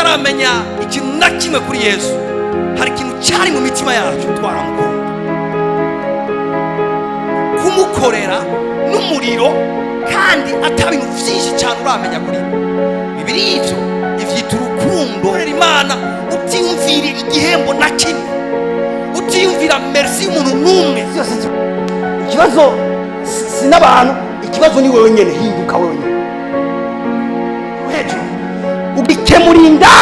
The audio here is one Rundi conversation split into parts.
Tutaramenya ikintu na kimwe kuri Yesu, hari ikintu cyari mu mitima yacu, twaramukunda, kumukorera n'umuriro, kandi ata bintu byinshi cyane uramenya kuri we. Bibiri ivyo ivyita urukundo. Korera Imana utiyumvira igihembo na kimwe, utiyumvira merci y'umuntu n'umwe. Byose ikibazo si n'abantu, ikibazo ni wewe nyene. Hinduka wewe nyene hejuru, ugikemura indani.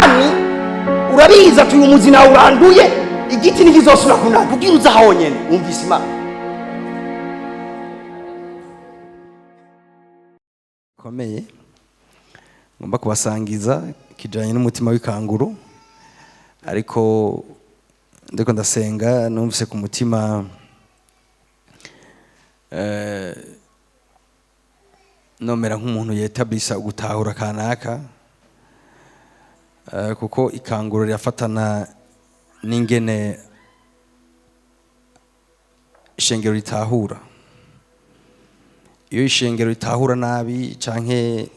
Urabizi ati uyu muzi nawe uranduye, igiti ntikizosubira kunanda. Ubwira uza honyene wumvise Imana. Komeye ngomba kubasangiza kijanye n'umutima w'ikanguro, ariko ndiko ndasenga numvise ku mutima nomera nk'umuntu yetablisa ugutahura kanaka, kuko ikanguro rirafatana n'ingene ishengero ritahura. Iyo ishengero ritahura nabi canke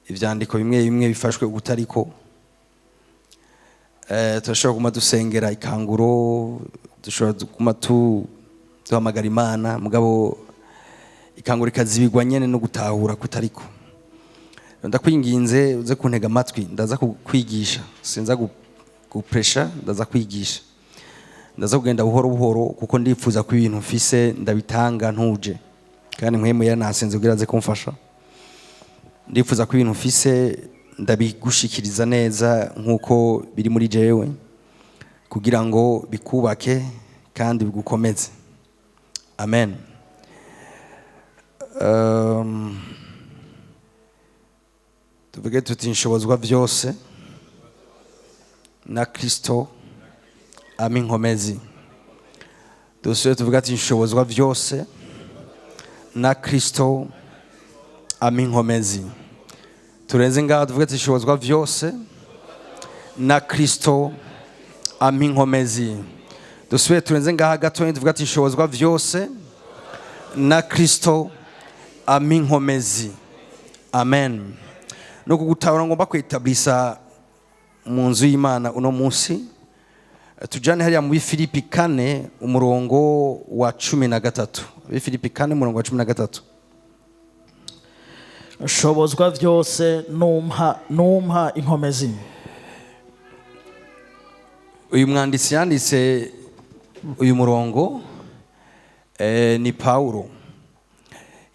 ivyandiko bimwe bimwe bifashwe ugutariko, turashobora kuguma dusengera ikanguro, dushobora kuguma duhamagara Imana, mugabo ikanguro ikazibigwa nyene no gutahura kutariko. Ndakwinginze uze kuntega amatwi, ndaza kukwigisha, sinza gupresha, ndaza kwigisha, ndaza kugenda buhoro buhoro, kuko ndifuza ko ibintu mfise ndabitanga ntuje, kandi Mpwemu yaranasenze kugira aze kumfasha. Ndifuza ko ibintu mfise ndabigushikiriza neza nk'uko biri muri jewe, kugira ngo bikubake kandi bigukomeze. Amen. Tuvuge tuti: "Nshobozwa byose na Kristo ampa inkomezi." Dusubire tuvuge ati: "Nshobozwa byose na Kristo ampa inkomezi." Turenze ngaho, tuvuge ati: "Nshobozwa byose na Kristo ampa inkomezi." Dusubire turenze ngaha gatoya, tuvuge ati: "Nshobozwa byose na Kristo ampa inkomezi." Amen. No kugutahura ngomba kwetablisa mu nzu y'Imana uno munsi, tujane hariya muri Filipi 4 umurongo wa 13. Filipi 4 umurongo wa 13. Shobozwa byose numpa inkomezi. Uyu mwanditsi yanditse uyu murongo ni Paulo.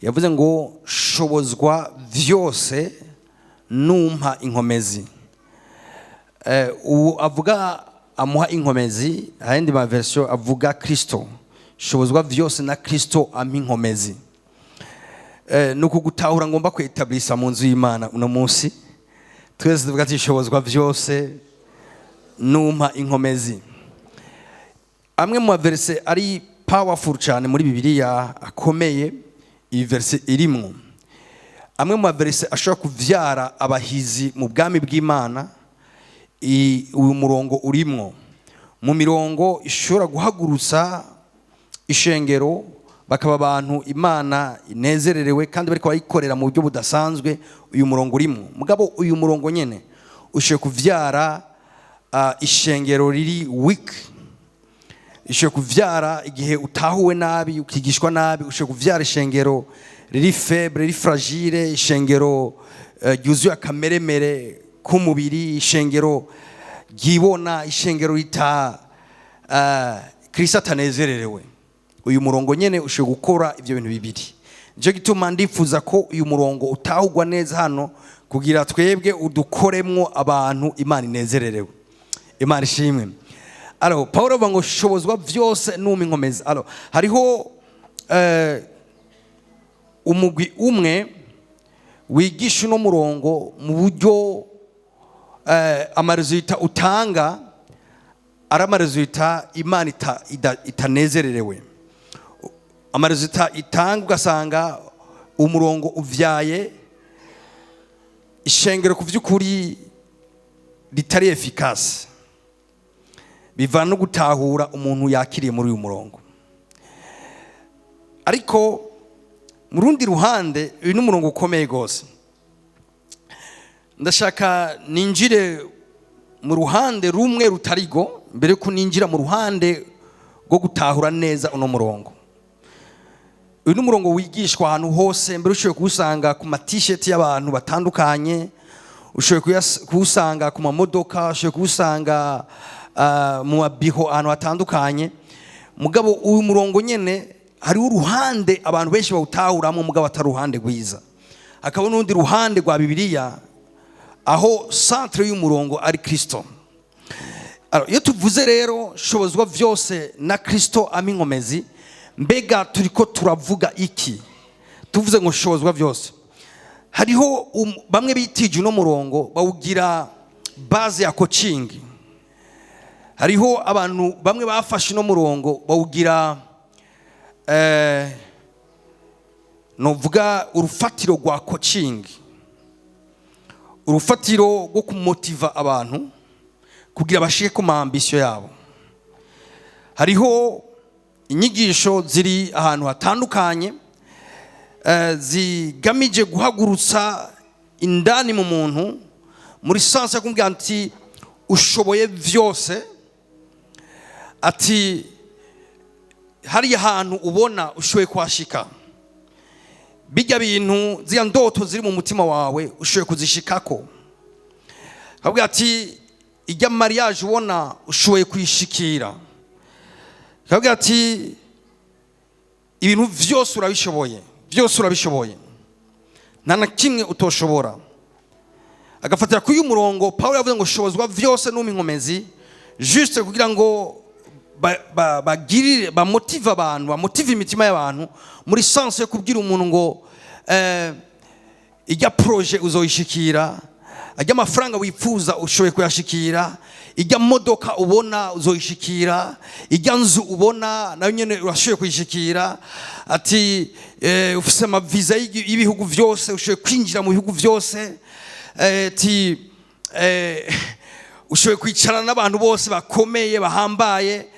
Yavuze ngo: "Shobozwa vyose numpa inkomezi." Ubu avuga amuha inkomezi, ayandi ma version avuga Kristo. Shobozwa vyose na Kristo ampa inkomezi. Ni ukugutahura ngomba kwetablisa mu nzu y'Imana uno munsi. Twese tuvuga ati: "Shobozwa vyose numpa inkomezi." Amwe mu maverse ari powerful cyane muri Bibiliya akomeye, iyi verse irimwo. Amwe mu maverse ashobora kuvyara abahizi mu bwami bw'Imana, uyu murongo urimwo. Mu mirongo ishobora guhagurutsa ishengero, bakaba abantu Imana inezererewe kandi bariko bayikorera mu buryo budasanzwe, uyu murongo urimwo. Mugabo uyu murongo nyene ushobora kuvyara ishengero riri weak, ishobora kuvyara, igihe utahuwe nabi, ukigishwa nabi, ushobora kuvyara ishengero riri faible, riri fragile, ishengero ryuzuye akameremere k'umubiri, ishengero ryibona, ishengero rita Kristo atanezererewe. Uyu murongo nyene ushobora gukora ivyo bintu bibiri. Nico gituma ndifuza ko uyu murongo utahugwa neza hano, kugira twebwe udukoremwo abantu Imana inezererewe. Imana ishimwe. Alors, Paul avuga ngo: "Shobozwa vyose numa inkomezi." Alors, hariho umugwi umwe wigisha uno murongo mu buryo ama résultats utanga ari ama résultats Imana itanezererewe. Ama résultats itanga, ugasanga umurongo uvyaye ishengero ku by'ukuri ritari efficace. Bivana no gutahura umuntu yakiriye muri uyu murongo. Ariko mu rundi ruhande, uyu ni umurongo ukomeye rwose. Ndashaka ninjire. Mu ruhande rumwe rutarigo, mbere yuko ninjira mu ruhande rwo gutahura neza uno murongo. Uyu ni umurongo wigishwa ahantu hose, mbere ushoboye kuwusanga ku matisheti y'abantu batandukanye, ushoboye kuwusanga ku mamodoka, ushoboye kuwusanga mu mabiho ahantu hatandukanye. Mugabo uyu murongo nyene hariho uruhande abantu benshi bawutahuramo, mugabo atari uruhande rwiza. Hakaba n'urundi ruhande rwa Bibiliya aho centre y'umurongo ari Kristo. Alors, iyo tuvuze rero "shobozwa vyose na Kristo ampa inkomezi", mbega turiko turavuga iki? Tuvuze ngo "shobozwa vyose", hariho bamwe bitije uno murongo bawugira base ya coaching. Hariho abantu bamwe bafashe uno murongo bawugira novuga urufatiro rwa coaching, urufatiro rwo kumotiva abantu kugira bashike ku ma ambitions yabo. Hariho inyigisho ziri ahantu hatandukanye zigamije guhagurutsa indani mu muntu muri sens yo kumubwira ati ushoboye vyose, ati hariya hantu ubona ushoboye kuhashika, bijya bintu, ziriya ndoto ziri mu mutima wawe ushoboye kuzishikako. Akavuga ati ijya mariage ubona ushoboye kuyishikira. Akavuga ati ibintu vyose urabishoboye, byose urabishoboye, nta na kimwe utoshobora. Agafatira kuri uyu murongo Paul yavuze ngo "shobozwa vyose n'umpa inkomezi", juste kugira ngo bagirire bamotive abantu, bamotive imitima y'abantu muri sens yo kubwira umuntu ngo ijya projet uzoyishikira, ajya amafaranga wifuza ushoboye kuyashikira, ijya modoka ubona uzoyishikira, ijya nzu ubona nayo nyene urashoboye kuyishikira, ati ufise amaviza y'ibihugu vyose, ushoboye kwinjira mu bihugu vyose, ati ushoboye kwicarana n'abantu bose bakomeye bahambaye,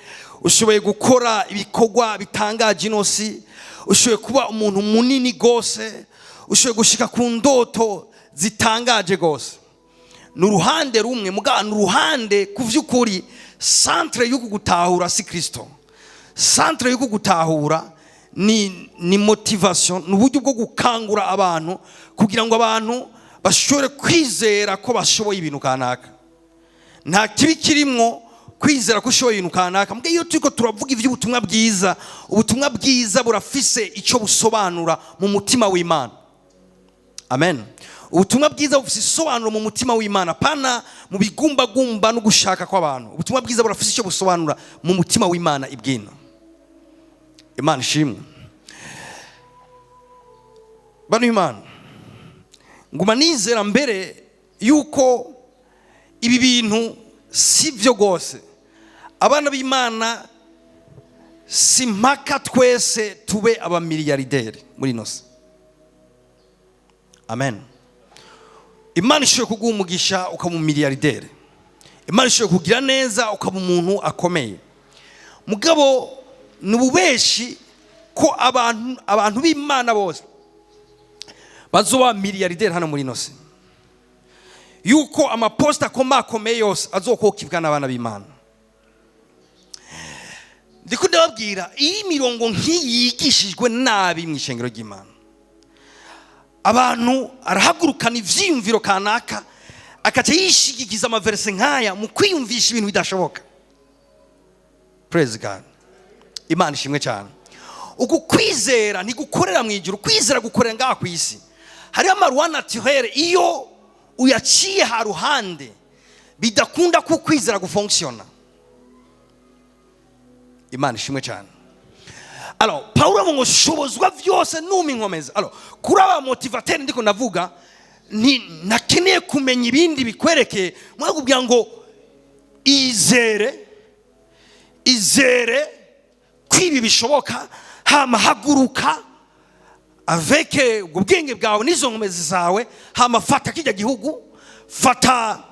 ushoboye gukora ibikorwa bitangaje inosi, ushoboye kuba umuntu munini gose, ushoboye gushika ku ndoto zitangaje gose. Ni uruhande rumwe, muga ni uruhande ku vy'ukuri centre y'uku gutahura si Kristo. Centre y'uku gutahura ni motivation, ni uburyo bwo gukangura abantu kugira ngo abantu bashobore kwizera ko bashoboye ibintu kanaka. Nta kibi kirimwo kwizera ko ushoboye ibintu kanaka. Mbwe iyo turiko turavuga iby'ubutumwa bwiza, ubutumwa bwiza burafise icyo busobanura mu mutima w'Imana. Amen. Ubutumwa bwiza bufise isobanuro mu mutima w'Imana, pana mu bigumbagumba no gushaka kw'abantu. Ubutumwa bwiza burafise icyo busobanura mu mutima w'Imana ibwina. Imana ishimwe. Bano Imana nguma nizera mbere yuko ibi bintu si byo rwose. Abana b'Imana, si mpaka twese tube abamiliyarderi muri ino si. Amen. Imana ishoboye kuguha umugisha ukaba umumiliyarderi, Imana ishoboye kugira neza ukaba umuntu akomeye. Mugabo ni ububeshi ko abantu b'Imana bose bazoba miliyarderi hano muri ino si, yuko amaposita akomakomeye yose azokokibwa n'abana b'Imana. Ndiko ndababwira, iyo imirongo nk'iyi yigishijwe nabi mu ishengero ry'Imana, abantu arahagurukana ivyiyumviro kanaka, akaca yishigikiza amaverse nk'aya mu kwiyumvisha ibintu bidashoboka. Praise God. Imana ishimwe cyane. Uku kwizera ntigukorera mu ijuru, kwizera gukorera ngaha ku isi. Hariho ama lois naturelles, iyo uyaciye ha ruhande bidakunda ko kwizera gufonctionna. Imana ishimwe cyane. Alors, Paulo avuga ngo "shobozwa vyose n'umpa inkomezi". Alors, kuri aba motivateurs ndiko ndavuga, ni nakeneye kumenya ibindi bikwerekeye, mwakubwira ngo izere, izere ko ibi bishoboka, hama haguruka avec ubwo bwenge bwawe n'izo nkomezi zawe, hama fata kijya gihugu, fata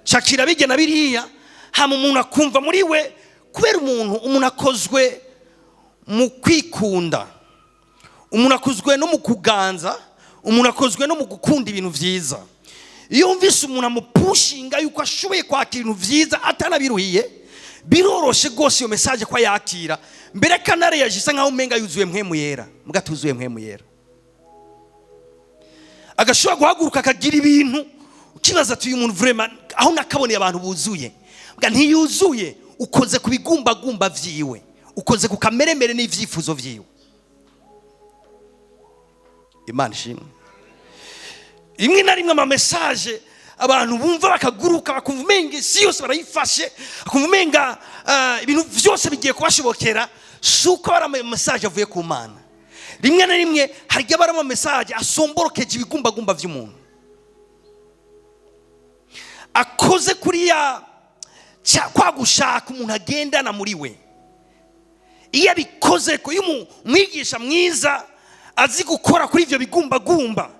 shakira bijya na biriya. Hama umuntu akumva muri we, kubera umuntu akozwe mu kwikunda, umuntu akozwe no mu kuganza, umuntu akozwe no mu gukunda ibintu byiza. Iyo wumvise umuntu amupushinga yuko ashoboye kwakira ibintu vyiza atanabiruhiye, biroroshe rwose iyo message ko ayakira mbere kanareyagisa nkaho umenga yuzuye Mpwemu Yera, muga tuzuye Mpwemu Yera. Agashobora guhaguruka akagira ibintu ukibaza ati uyu muntu vraiment aho nakaboneye abantu buzuye, mbwa ntiyuzuye. Ukoze ku bigumbagumba vyiwe, ukoze ku kameremere n'ivyifuzo vyiwe. Imana ishimwe. Rimwe na rimwe ama message abantu bumva bakaguruka, bakumva umenga isi yose barayifashe, bakumva umenga ibintu vyose bigiye kubashobokera, si uko ari ama message avuye ku Mana. Rimwe na rimwe hari igihe aba ari ama message asomborokeje ibigumbagumba vy'umuntu, akoze kuri ya kwa gushaka umuntu agendana muri we. Iyo abikoze ko, iyo umwigisha mwiza azi gukora kuri ivyo bigumbagumba,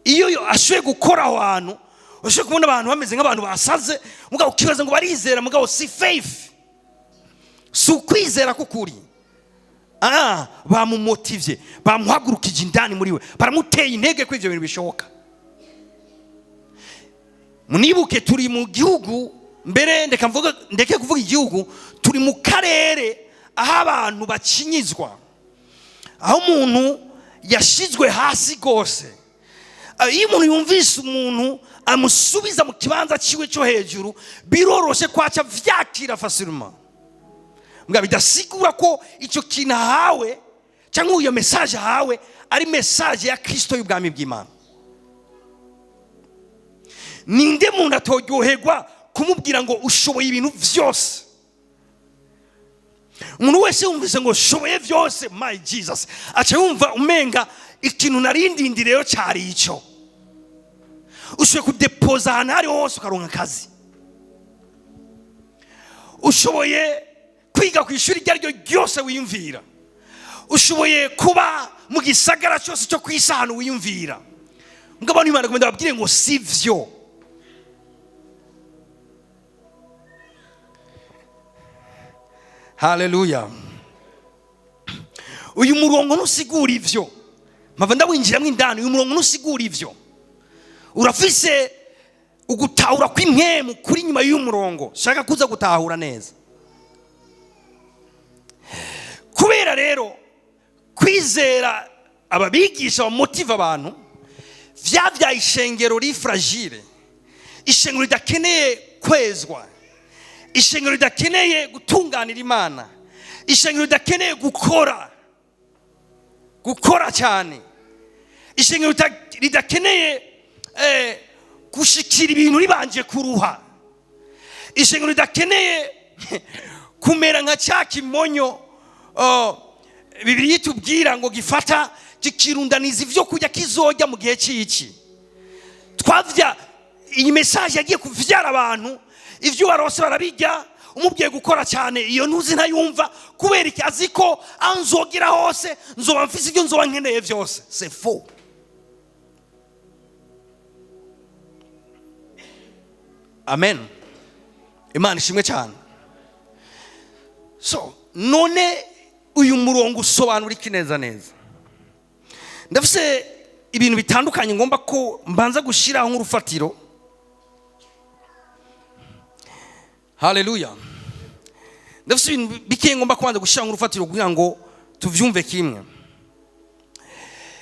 iyo ashoboye gukora aho hantu, ushoboye kubona abantu bameze nk'abantu basaze, mugabo ukibaza ngo barizera, mugabo si faith, si ukwizera k'ukuri. Bamumotivye, bamuhagurukije indani muri we, baramuteye intege ko ivyo bintu bishoboka. Munibuke turi mu gihugu, mbere ndeka mvuga, ndeke kuvuga igihugu, turi mu karere aho abantu bacinyizwa, aho umuntu yashizwe hasi rwose. Iyo umuntu yumvise umuntu amusubiza mu kibanza ciwe cyo hejuru, biroroshe kwaca vyakira facilement. Mbwa bidasigura ko icyo kintu ahawe cyangwa iyo message ahawe ari message ya Kristo y'ubwami bw'Imana. Ninde muntu atoryoherwa kumubwira ngo ushoboye ibintu vyose? Umuntu wese yumvise ngo ushoboye vyose, my Jesus, aca yumva umenga ikintu narindindiriyeyo cyari ico. Ushoboye kudepoza ahantu aho ariho hose ukaronka akazi, ushoboye kwiga ku ishuri iryo ari ryo ryose wiyumvira, ushoboye kuba mu gisagara cyose cyo ku isi ahantu wiyumvira. Mugabo Imana igomba ndababwire ngo si vyo. Haleluya. Uyu murongo ntusigura ivyo, mpava ndawinjiramo indani. Uyu murongo ntusigura ivyo, urafise ugutahura kw'impwemu kuri nyuma y'uyu murongo. Shaka kuza gutahura neza. Kubera rero kwizera ababigisha bamotiva abantu, vyavyaye ishengero ri fragile, ishengero ridakeneye kwezwa, ishengero ridakeneye gutunganira Imana, ishengero ridakeneye gukora cyane, ishengero ridakeneye gushikira ibintu ribanje kuruha, ishengero ridakeneye kumera nka cya kimonyo, Bibiliya itubwira ngo gifata kikirundaniza ivyo kurya kizorya mu gihe c'iki. Twavya iyi message yagiye kuvyara abantu, ivyo barose barabirya, umubwiye gukora cyane iyo ntuzi ntayumva, kubera iki? Azi ko anzogira hose nzoba mfise ibyo nzoba nkeneye vyose. C'est faux. Amen. Imana ishimwe cyane. So none uyu murongo usobanura iki neza neza? Ndafise ibintu bitandukanye ngomba ko mbanza gushiraho nk'urufatiro. Haleluya. Ndafise ibintu bike ngomba kubanza gushiraho nk'urufatiro kugira ngo tuvyumve kimwe.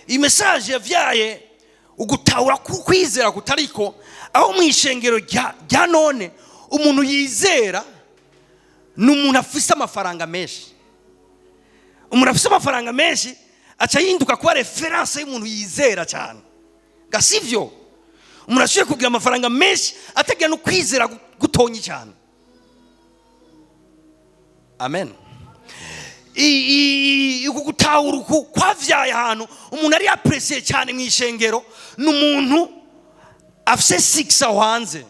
Iyi message yavyaye ugutahura kwizera kutariko, aho mu ishengero rya none umuntu yizera ni umuntu afise amafaranga menshi. Umuntu afise amafaranga menshi aca yinduka kuba reference y'umuntu yizera cyane. Ga sivyo? Umuntu ashoboye kugira amafaranga menshi atagira no kwizera gutonyi cyane. Amen. Uku gutahura uku kwavyaye ahantu umuntu ari apprécié cyane mu ishengero, ni umuntu afise 6 aho hanze,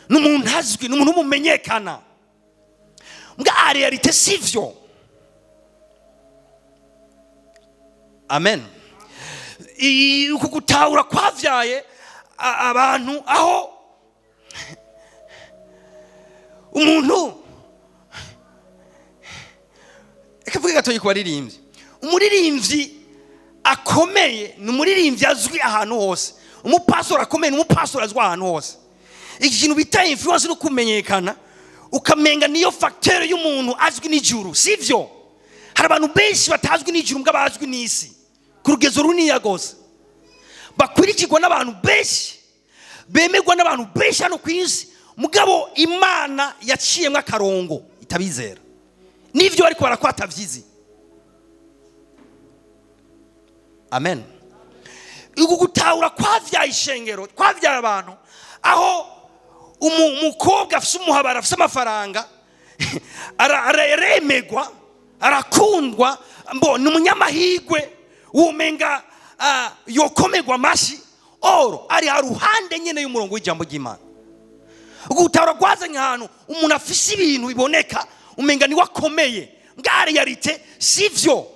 ni umuntu azwi, ni umuntu w'umumenyekana. Mbwa a réalité sivyo. Amen. Uku gutahura kwavyaye abantu aho umuntu, reka mvuge gatoyi ku baririmbyi. Umuririmbyi akomeye ni umuririmbyi azwi ahantu hose. Umupastori akomeye ni umupastori azwi ahantu hose. Iki kintu bita influence no kumenyekana, ukamenga niyo facteur y'umuntu azwi n'ijuru, sivyo? Hari abantu benshi batazwi n'ijuru mbwa bazwi n'isi ku rugezo runiniya rwose, bakwirikirwa n'abantu benshi, bemerwa n'abantu benshi hano ku isi, mugabo Imana yaciyemo akarongo itabizera n'ibyo ariko barakwata vyizi. Amen. Uku gutahura kwavyaye ishengero, kwavyaye abantu, aho umukobwa afise umuhabara, afise amafaranga, aremegwa, arakundwa, mbo ni umunyamahirwe, wumenga yokomerwa amashi, oro ari haruhande nyene y'umurongo w'ijambo ry'Imana. Gutahura kwazanye ahantu umuntu afise ibintu biboneka, umenga niwe akomeye, bwa realite sivyo.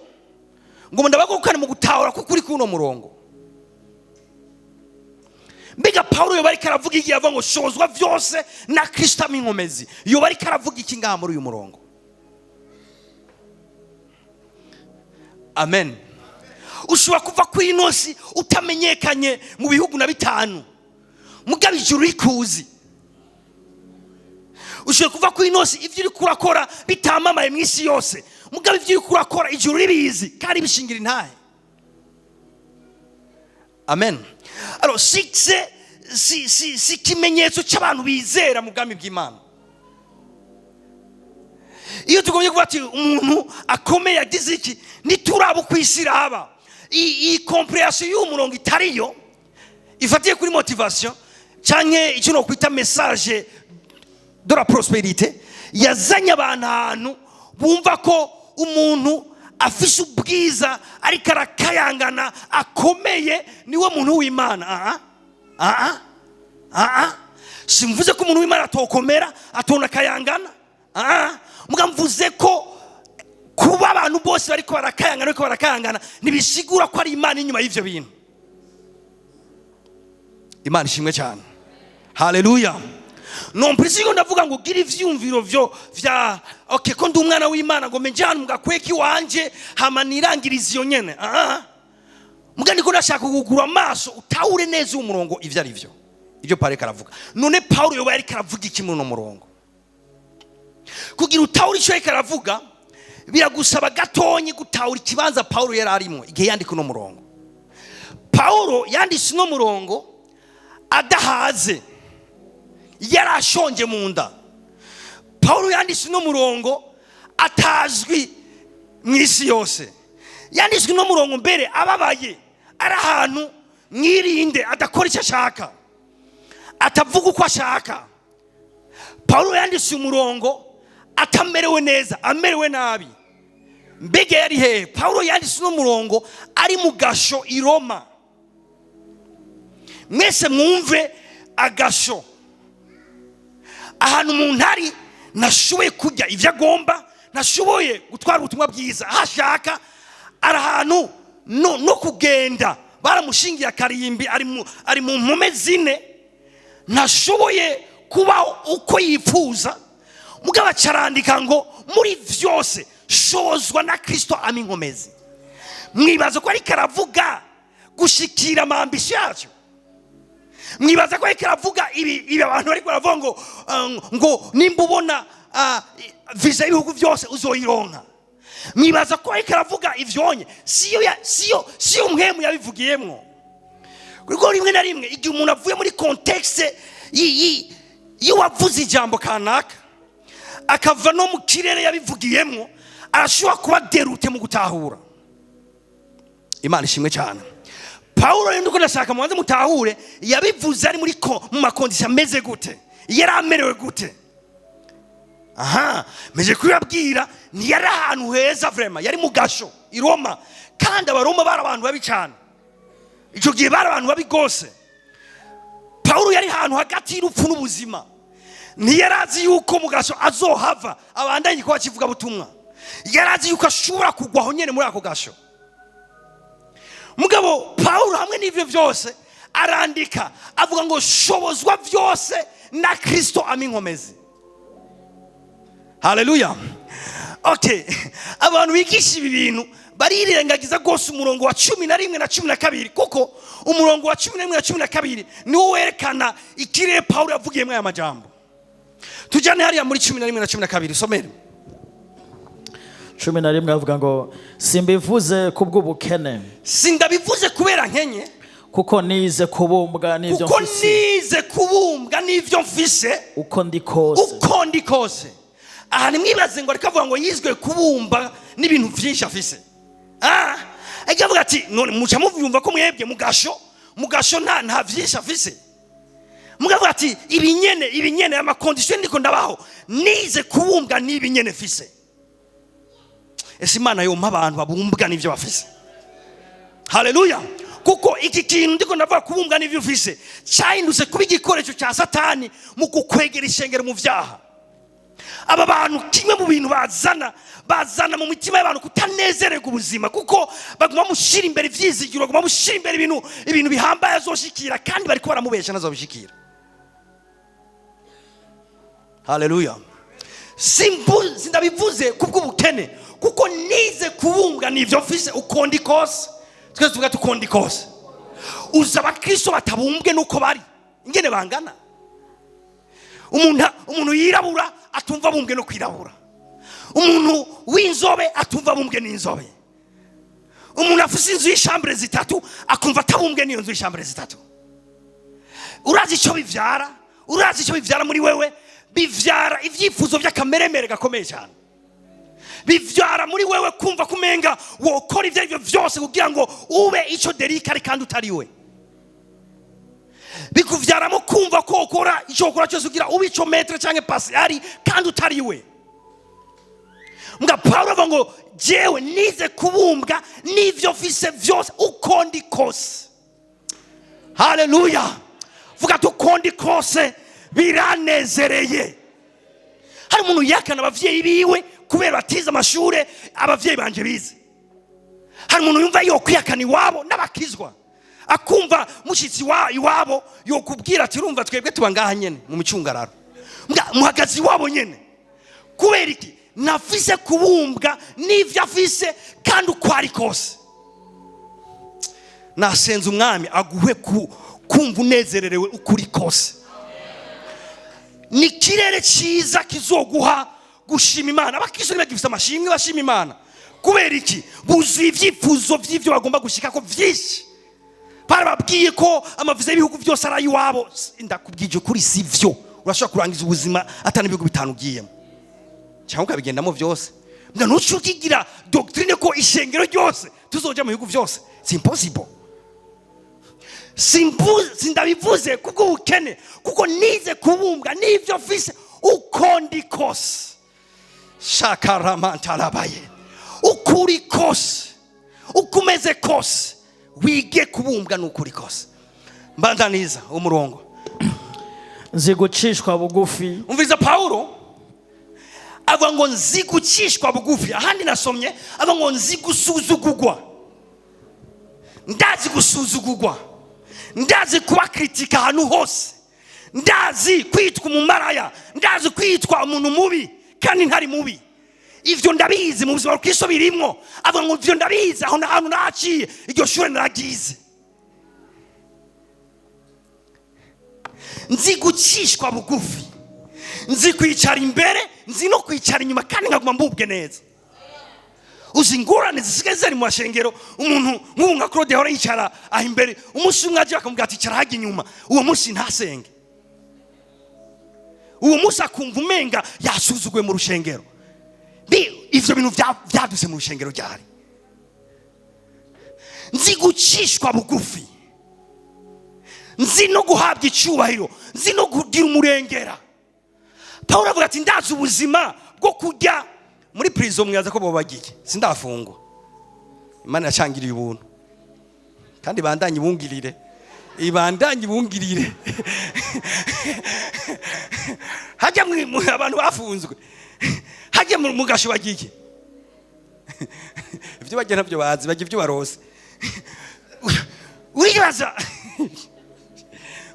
Ngo ndabagukane mu gutahura kuko uri kuno murongo. Mbega Paulo yoba ariko aravuga iki yavuga ngo shozwa vyose na Kristo aminkomezi? Yoba ariko aravuga iki ngaha muri uyu murongo? Amen. Ushobora kuva ku inosi utamenyekanye mu bihugu na bitanu, mugabo ijuru rikuzi. Ushobora kuva ku inosi ivyo uriko urakora bitamamaye mu isi yose, mugabo ivyo uriko urakora ijuru ribizi kandi bishingira intahe. Amen. Alors si si si si kimenyetso cy'abantu bizera mu bwami bw'Imana. Iyo tugombye kuvuga ati umuntu akomeye yagize iki, nituraba uko isi iraba. Iyi comprehension y'uwo murongo itariyo, ifatiye kuri motivation canke icyo nokwita message de la prospérité, yazanye abantu ahantu bumva ko umuntu afise ubwiza ariko arakayangana akomeye niwe muntu w'Imana. Aha, aha, aha. Simvuze ko umuntu w'Imana atokomera atona akayangana. Aha, muga mvuze ko kuba abantu bose bariko barakayangana, bariko barakayangana, ntibisigura ko ari Imana inyuma y'ivyo bintu. Imana ishimwe cyane. Haleluya. Non prisigo ndavuga ngo gira ivyumviro vyo vya okay ko ndi umwana w'Imana ngo menje hano mugakweki wanje hama nirangiriza iyo nyene. Ah, muga ndiko ndashaka kugura amaso utahure neza uwo murongo ivyo ari vyo. Ibyo Paulo karavuga. None Paulo yoba yariko aravuga iki muri uno murongo? Kugira utahure ico yariko aravuga biragusaba gatonyi gutahura ikibanza Paulo yari arimo igihe yandika uno murongo. Paulo yanditse uno murongo adahaze, yarashonje mu nda. Paulo yanditse uno murongo atazwi mu isi yose. Yanditswe uno murongo mbere ababaye, ari ahantu mwirinde, adakora icyo ashaka, atavuga uko ashaka. Paulo yanditse umurongo atamerewe neza, amerewe nabi. Mbega yari hehe? Paulo yanditse uno murongo ari mu gasho i Roma. Mwese mwumve agasho, ahantu umuntu ari ntashoboye kurya ibyo agomba, ntashoboye gutwara ubutumwa bwiza aho ashaka, ari ahantu no kugenda baramushingiye akarimbi, ari mu mpome zine, ntashoboye kubaho uko yifuza. Mugabo acarandika ngo muri vyose shozwa na Kristo aminkomezi. Mwibaza ko ariko aravuga gushikira amambisho yacu? Mwibaza ko ariko aravuga ibi abantu bariko baravuga ngo nimba ubona visa y'ibihugu byose uzoyironka? Mwibaza ko ariko aravuga ivyonye? Siyo mpwemu yabivugiyemwo. Kuko rimwe na rimwe igihe umuntu avuye muri contexte y'uwavuze ijambo kanaka, akava no mu kirere yabivugiyemwo, arashobora kuba derute mu gutahura. Imana ishimwe cyane. Paulo rero ndiko ndashaka mubanze mutahure yabivuze ari muri mu makondisiyo ameze gute, yari amerewe gute. Aha meje kubabwira ntiyari ahantu heza vraiment, yari mu gasho i Roma, kandi abaroma bari abantu babi cyane icyo gihe, bari abantu babi gose. Paulo yari ahantu hagati y'urupfu n'ubuzima, ntiyari azi yuko mu gasho azohava abandanye kuba akivuga butumwa, yari azi yuko ashobora kugwa aho nyene muri ako gasho. Mugabo Paulo hamwe n'ivyo vyose arandika avuga ngo shobozwa vyose na Kristo aminkomezi. Haleluya. Okay, abantu bigisha ibi bintu Barirengagiza rwose umurongo wa 11 na 12, kuko umurongo wa 11 na 12 niwo werekana ikirere Pawulo yavugiyemo aya majambo. Tujyane hariya muri 11 na 12, somere. 11 avuga ngo: "Simbivuze kubw'ubukene, Sindabivuze kubera nkenye, kuko nize kubumbwa n'ibyo kuko mfise, nize kubumbwa n'ibyo mfise, uko ndi kose." Uko ndi kose. Aha nimwibaze ngo ariko avuga ngo yizwe kubumba n'ibintu byinshi afise. Ah, ajya avuga ati none muca muvyumva ko mwebwe mugasho nta byinshi afise. Mugavuga ati ibinyene ama conditions ndiko ndabaho, nize kubumbwa n'ibinyene mfise. Ese Imana yompa abantu babumbwa n'ibyo bafise? Haleluya! Kuko iki kintu ndiko ndavuga, kubumbwa n'ibyo ufise, cyahindutse kuba igikoresho cya Satani mu kukwegera ishengero mu byaha. Aba bantu, kimwe mu bintu bazana mu mitima y'abantu kutanezererwa ubuzima, kuko baguma bamushyira imbere ibyizigiro, baguma bamushyira imbere ibintu bihambaye azoshikira, kandi bariko baramubesha, ntazobishikira. Haleluya! Sindabivuze kubw'ubukene, kuko nize kubumbwa n'ibyo mfise uko ndi kose. Twese tuvuga tuko ndi kose. Uzi abakristo batabumbwe n'uko bari, ingene bangana? Umuntu yirabura atumva abumbwe no kwirabura, umuntu w'inzobe atumva abumbwe n'inzobe, umuntu afise inzu y'i chambres zitatu akumva atabumbwe n'iyo nzu y'i chambres zitatu. Urazi icyo bivyara? Urazi icyo bivyara muri wewe? Bivyara ibyifuzo by'akameremere gakomeye cyane. Bivyara muri wewe kumva kumenga wokora ibyo aribyo byose kugira ngo ube icyo Derika ari kandi utari we. Bikuvyaramo kumva ko ukora icyo ukora cyose kugira ube icyo maître cyangwa pasi ari kandi utari we. Mbwa Pawulo avuga ngo jewe nize kubumbwa n'ivyo mfise vyose uko ndi kose. Haleluya! Vuga ati uko ndi kose biranezereye. Hari umuntu yihakana abavyeyi biwe kubera batize amashure abavyeyi banje bize. Hari umuntu yumva yokwihakana iwabo n'abakizwa, akumva mushyitsi wa iwabo yokubwira ati urumva twebwe tuba ngaha nyene mu micungararo. Muhagaze iwabo nyene. Kubera iki? Nafise kubumbwa n'ivyo afise kandi uko ari kose. Nasenze Umwami aguhe kumva unezererewe ukuri kose. Ni ikirere cyiza kizoguha gushima Imana. Abakristo ntibagifite amashimwe bashima Imana. Kubera iki? Buzuye ibyifuzo by'ibyo bagomba gushyika ko byinshi. Barababwiye ko amaviza y'ibihugu byose ari ay'iwabo. Ndakubwije ukuri, si byo. Urashobora kurangiza ubuzima atari ibihugu bitanu ugiyemo, cyangwa ukabigendamo byose. Mbwa ntuce ukigira doctrine ko ishengero ryose tuzoja mu bihugu byose. C'est impossible. Sindabivuze kubw'ubukene, kuko nize kubumbwa n'ibyo mfise uko ndi kose. Shakaramantarabaye, ukuri kose, uko umeze kose, wige kubumbwa n'ukuri kose. Mbandaniza umurongo. Nzi gucishwa bugufi. Umviriza, Pawulo avuga ngo nzi gucishwa bugufi. Ahandi nasomye avuga ngo nzi gusuzugurwa, ndazi gusuzugurwa, ndazi kuba critiqué ahantu hose, ndazi kwitwa umumaraya, ndazi kwitwa umuntu mubi kandi ntari mubi. Ivyo ndabizi mu buzima bw'Ikristo birimwo. Avuga ngo ivyo ndabizi, aho hantu naciye, iryo shure naragize. Nzi gucishwa bugufi, nzi kwicara imbere, nzi no kwicara inyuma, kandi nkaguma mbubwe neza. Uzi ingorane zisigaye zari mu mashengero? Umuntu nk'ubu nka Claude yahora yicara aho imbere, umunsi umwe aje bakamubwira ati icara hajya inyuma. Uwo munsi ntasenge, uwo munsi akumva umenga yasuzuguwe mu rushengero. Ivyo bintu vyadutse mu rushengero ryari? Nzi gucishwa bugufi, nzi no guhabwa icyubahiro, nzi no kugira umurengera. Pawulo avuga ati ndazi ubuzima bwo kujya muri prison. Mwibaza ko bobagiye? Sindafungwa, Imana yacangiriye ubuntu, kandi bandanye ibungirire, ibandanye ibungirire. Hajya abantu bafunzwe hajya mu gasho bagiye, ibyo bajya ntabyo bazi, bajya ibyo barose. Uribaza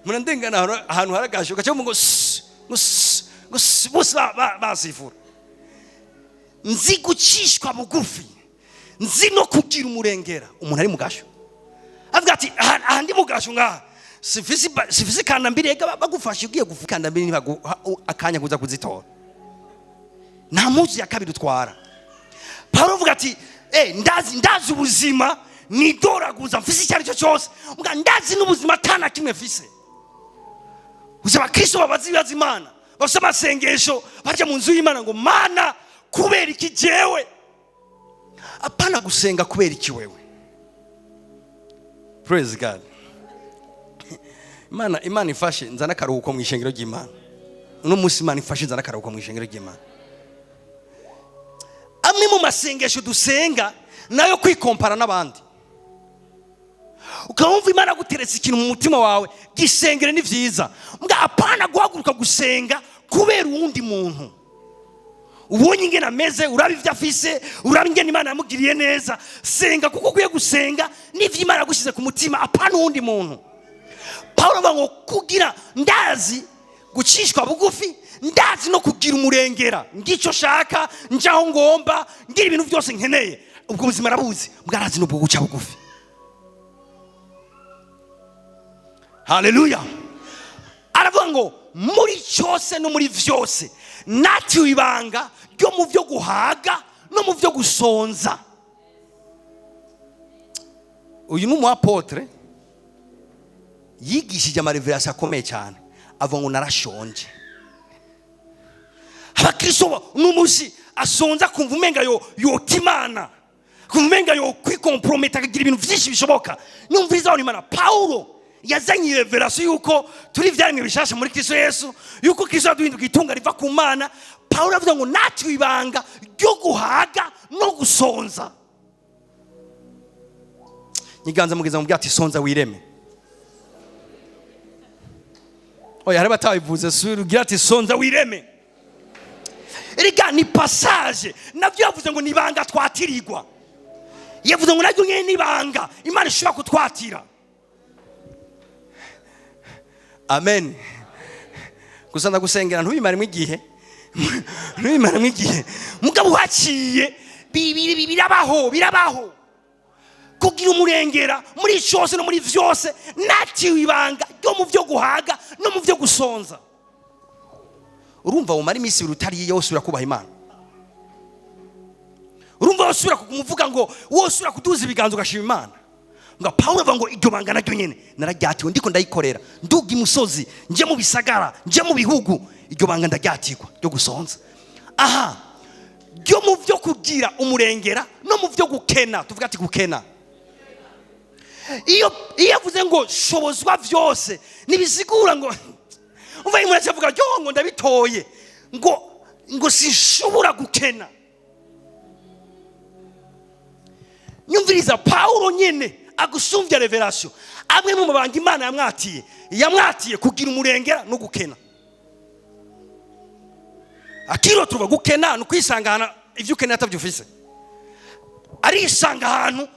murandengana ahantu hari agasho gaca ngo sss, ngo sss, ngo sss, bose basifura. Nzi gucishwa bugufi. Nzi no kugira umurengera. Umuntu ari mu gasho avuga ati: "Aha aha ndi mu gasho ngaha, sifisi kandambiri." Ega bagufashe ugiye gufuka kandambiri, ntibaguha akanya kuza kuzitora, nta mpuzu ya kabiri utwara. Pawulo avuga ati: Ndazi ubuzima nidoraguza mfise icyo ari cyo cyose, mbwa ndazi n'ubuzima atana kimwe mfise." Gusa abakristo babaza ibibazo Imana, bafite amasengesho, bajya mu nzu y'Imana ngo: "Mana, kubera iki jewe?" Apana gusenga kubera iki wewe. Praise God. Imana ifashe nzana akaruhuko mu ishengero ry'Imana uno munsi. Imana ifashe nzana akaruhuko mu ishengero ry'Imana. Amwe mu masengesho dusenga nayo kwikompara n'abandi, ukaba Imana guteretse ikintu mu mutima wawe, gisengere, ni byiza. Mbwa apana guhaguruka gusenga kubera uwundi muntu ubonye ingene ameze, uraba ibyo afise, uraba ingene Imana yamugiriye neza. Senga kuko ukwiye gusenga n'ivyo Imana yagushyize ku mutima, apana uwundi muntu. Pawulo avuga ngo: "Kugira ndazi gucishwa bugufi, ndazi no kugira umurengera, ngico shaka, njaho ngomba, ngira ibintu byose nkeneye." Ubwo buzima arabuzi, bwarazi n'ubwo guca bugufi. Haleluya. Aravuga ngo: "Muri cyose no muri vyose natiwe ibanga ryo mu byo guhaga no mu byo gusonza." Uyu ni umu apôtre yigishije ama révélations akomeye cyane. Avuga ngo: "Narashonje." Abakristo n'umunsi asonza kumva umenga yo yota Imana, kumva umenga yo kwikomprometa, akagira ibintu byinshi bishoboka. Numviriza aho Imana, Paulo yazanye révélation yuko turi ibyaremwe bishasha muri Kristo Yesu, yuko Kristo yaduhinduka itunga riva ku Mana. Paulo avuga ngo: "Natwe ibanga ryo guhaga no gusonza." Nyiganza mugeza mu ati: "Sonza wireme." Oya, hari batabivuze. Sura ugira ati: "Sonza wireme." Erega ni passage nabyo yavuze ngo nibanga twatirirwa. Yavuze ngo naryo nyene nibanga Imana ishobora kutwatira. Amen. Gusa ndagusengera ntubimaremo igihe, ntubimaremo igihe. Mugabo uhaciye, birabaho, birabaho kugira umurengera muri cyose no muri vyose. Natiwe ibanga ryo mu byo guhaga no mu byo gusonza. Urumva wumara iminsi 2 utariye, yose urakubaha Imana. Urumva wosubira kumuvuga ngo wosubira kuduza ibiganza ugashima Imana? Ngo Pawulo avuga ngo: "Iryo banga naryo nyene nararyatiwe, ndiko ndayikorera, nduga imusozi, nje mu bisagara, nje mu bihugu. Iryo banga ndaryatirwa ryo gusonza, aha ryo mu byo kugira umurengera no mu byo gukena." Tuvuga ati: "Gukena." Iyo avuze ngo shobozwa byose, ntibisigura ngo umva umuntu avuga ryo ngo ndabitoye, ngo sinshobora gukena. Nyumviriza, Pawulo nyene agusumvya révélation, amwe mu mabanga Imana yamwatiye, yamwatiye kugira umurengera no gukena. Akiro tuva gukena ni ukwisangana ivyo ukeneye atavyo ufise. Arisanga ahantu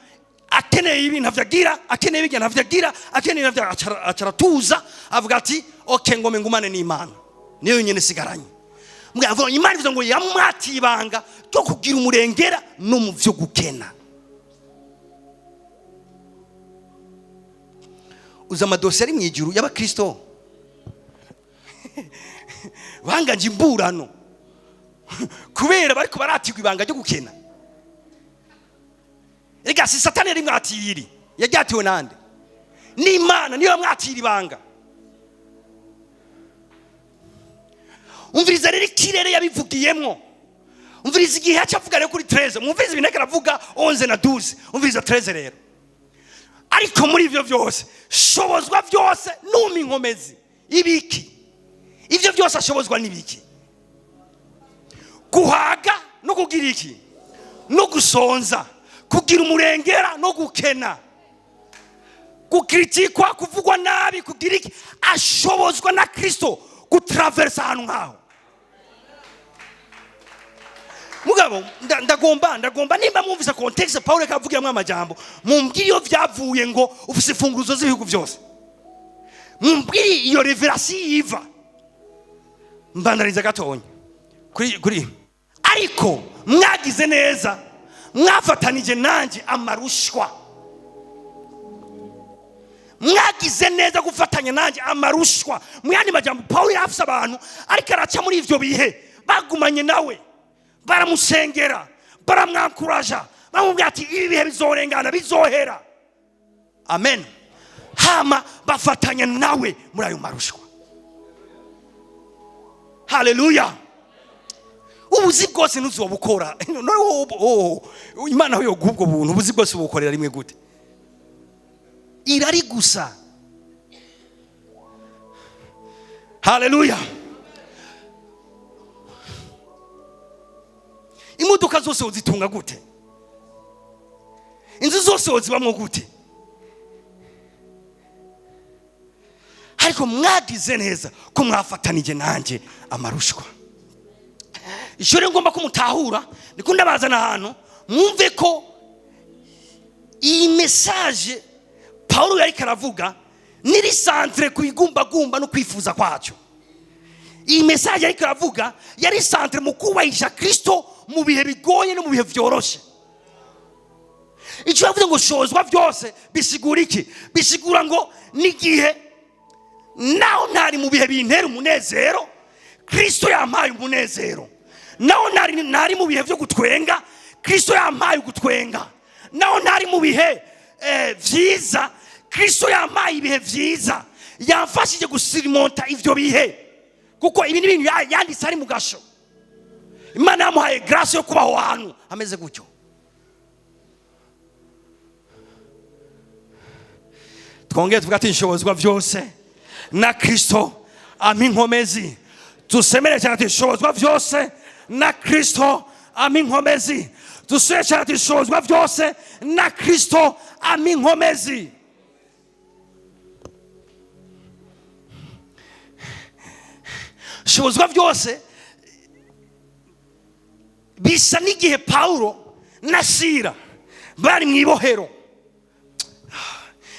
akeneye ibi ntavyo agira, akeneye ibirya ntavyo agira, akeneye ntavyo, acaratuza avuga ati: "Okay, ngome ngumane n'Imana, niyo nyene sigaranye." Mbwa avuga Imana ivuze ngo yamwatiye ibanga ryo kugira umurengera no mu vyo gukena. Uzi amadosiye ari mu ijuru y'abakristo banganje imburano kubera bariko baratirwa ibanga ryo gukena? Erega si Satani yari mwatiye iri, yaryatiwe nande? N'Imana niyo yamwatira ibanga. Umviriza rero ikirere yabivugiyemwo. Umviriza igihe yaca avuga rero kuri 13. Mwumviriza ibintu ariko aravuga 11 na 12. Umviriza 13 rero: "Ariko muri ivyo vyose shobozwa vyose numa inkomezi." Ibiki? Ivyo byose ashobozwa n'ibiki? Guhaga no kugira iki? No gusonza, kugira umurengera no gukena, gukritikwa, kuvugwa nabi, kugira iki? Ashobozwa na Kristo gutraversa ahantu nkaho. Mugabo ndagomba nimba mwumvise contexte Paulo akavugiramwo amajambo, mumbwire iyo vyavuye ngo ufise imfunguruzo z'ibihugu byose. Mumbwire iyo révélation yiva. Mbandariza gatonya kuri: "Ariko mwagize neza Mwafatanije nanjye amarushwa, mwagize neza gufatanya nanjye amarushwa. Mu yandi majambo, Pawulo yari afise abantu ariko araca muri ivyo bihe, bagumanye nawe, baramusengera, baramwankuraja, bamubwira ati ibi bihe bizorengana, bizohera. Amen. Hama bafatanya nawe muri ayo marushwa. Haleluya. Ubuzi bwose ntuzobukora. None wowe, oh, Imana yo guha ubwo buntu, ubuzi bwose ubukorera rimwe gute? Irari gusa. Haleluya. Imodoka zose uzitunga gute? Inzu zose uzibamwo gute? Ariko mwagize neza ko mwafatanije nanjye amarushwa. Icyo rero ngomba ko mutahura, niko ndabazana ahantu mwumve ko iyi message Paulo yariko aravuga niri centre ku igumbagumba no kwifuza kwacyo. Iyi message yariko aravuga yari centre mu kubahisha Kristo mu bihe bigoye no mu bihe vyoroshe. Icyo yavuze ngo shozwa byose bisigura iki? Bisigura ngo n'igihe naho ntari mu bihe bintera umunezero, Kristo yampaye umunezero. Naho ntari mu bihe byo gutwenga, Kristo yampaye gutwenga. Naho ntari mu bihe vyiza, Kristo yampaye ibihe vyiza, yamfashije gusirimonta ivyo bihe. Kuko ibi ni ibintu yanditse ari mu gasho. Imana yamuhaye grâce yo kubaho ahantu ameze gutyo. Twongere tuvuga ati nshobozwa byose na Kristo ampa inkomezi. Dusemere cyane ati nshobozwa byose na Kristo ampa inkomezi. Dusubire cyane ati nshobozwa byose na Kristo ampa inkomezi. Nshobozwa byose bisa n'igihe Paulo na Sila bari mu ibohero.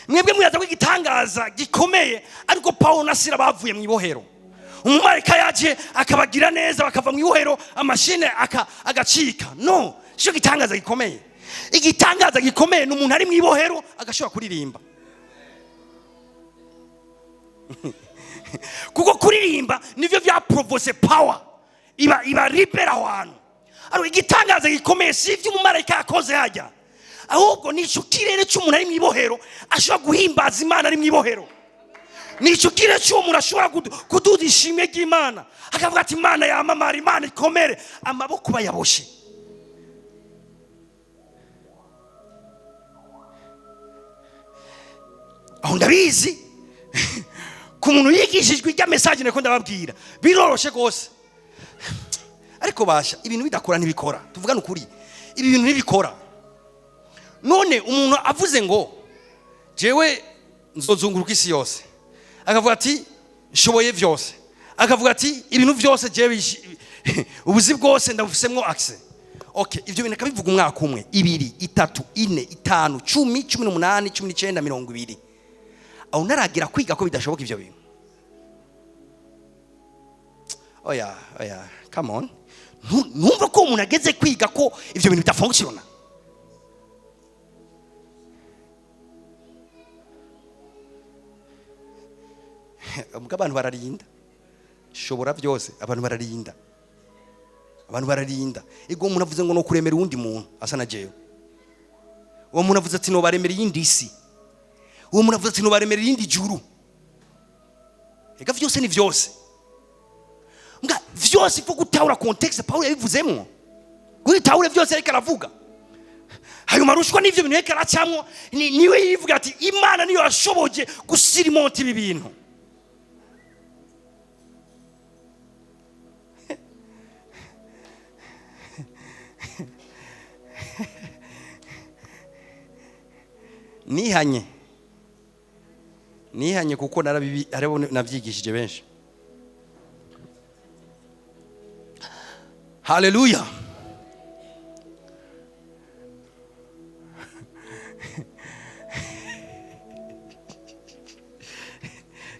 Mwebwe mwibaza ko igitangaza gikomeye, ariko Paulo na Sila bavuye mu ibohero. Umumarayika yaje akabagira neza bakava mu ibohero, amashine agacika. No, cyo gitangaza gikomeye. Igitangaza gikomeye ni umuntu ari mu ibohero agashobora kuririmba. Kuko kuririmba nivyo vya provose power, iba libera aho hantu. Ariko igitangaza gikomeye si ivyo umumarayika yakoze hajya, ahubwo ni ico kirere c'umuntu ari mu ibohero ashobora guhimbaza Imana ari mu ibohero. Ni ico kirere c'uwo muntu ashobora kuduza ishimwe ry'Imana, akavuga ati Imana yamamara, Imana ikomere, amaboko bayaboshe. Aho ndabizi ku muntu yigishijwe ijya message niko ndababwira biroroshe gose. Ariko basha ibintu bidakora ntibikora, tuvugane ukuri, ibi bintu ntibikora. None umuntu avuze ngo jewe nzozunguruka isi yose, akavuga ati nshoboye byose, akavuga ati ibintu byose jewe ubuzi bwose ndabufisemwo access. Okay, ivyo bintu akabivuga umwaka umwe, ibiri, itatu, ine, itanu, 10, 18, 19, 20. Aho naragira kwiga ko bidashoboka ivyo bintu. Oya, oya, come on. Numva ko umuntu ageze kwiga ko ivyo bintu bidafunctiona. Ubwo abantu bararinda. Shobora byose, abantu bararinda. Abantu bararinda. Ego umuntu avuze ngo no kuremera uwundi muntu asa na jewe. Uwo muntu avuze ati no baremera iyindi isi. Uwo muntu avuze ati no baremera iyindi juru. Ega vyose ni vyose. Mbwa vyose ifo gutahura context Paulo yabivuzemwo. Gutahura vyose ariko aravuga. Ayo marushwa n'ivyo bintu yariko aracamwo, niwe yivuga ati Imana niyo yashoboje gusirimonta ibi bintu. Nihanye. Nihanye kuko narabibi, hariho navyigishije benshi. Haleluya.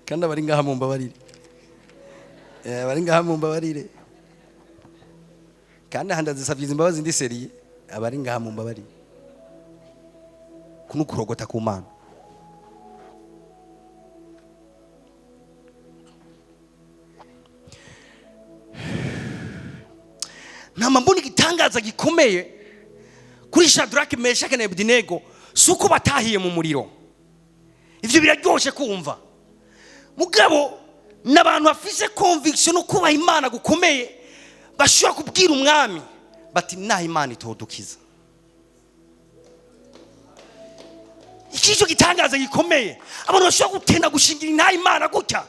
Kandi abari ngaha mumbabarire. Abari ngaha mumbabarire. Kandi aha ndazisavye imbabazi ndi seriye. Abari ngaha mu mbabari kunukurogota ku Mana. Nama mbona igitangaza gikomeye kuri Shadrach, Meshach na Abednego, suko batahiye mu muriro. Ivyo biraryoshe kumva, mugabo n'abantu bafise conviction no kubaha Imana gukomeye, bashobora kubwira umwami bati: "Naho Imana itodukiza." Iki cyo gitangaza gikomeye. Abantu bashobora gutenda gushingira intaha Imana gutya,